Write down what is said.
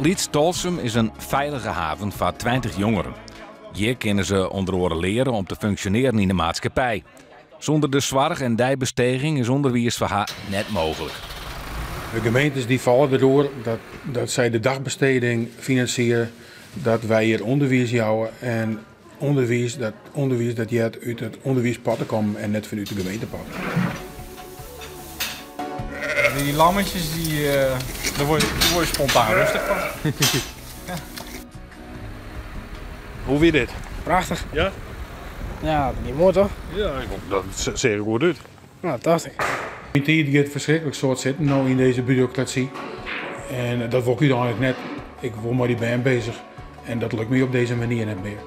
Lyts Tolsum is in feilige haven foar 20 jongeren. Hjir kinne se ûnder oare leare om te funksjonearjen yn de maatskippij. Sûnder de soarch en deibesteging is ûnderwiis foar har net mooglik. De gemeentes die falle deroer dat sy de dagbesteding finansiere, dat wy hjir ûnderwiis jouwe en ûnderwiis dat, ûnderwiis dat heart út it ûnderwiispot te kommen en net fanút de gemeentepot. Die lammetjes, die, daar word je spontaan rustig van. Ja. Hoe wie dit? Prachtich. Ja? Ja, dat wie moai toch? Ja, dat seach der goed út. Nou, dat tocht ik. Myn tiid giet ferskriklik soad sitten no yn dizze burokrasy. En dat wol ik úteinlik net. Ik wol mei dy bern beuzich en dat lukt my op dizze manier net mear.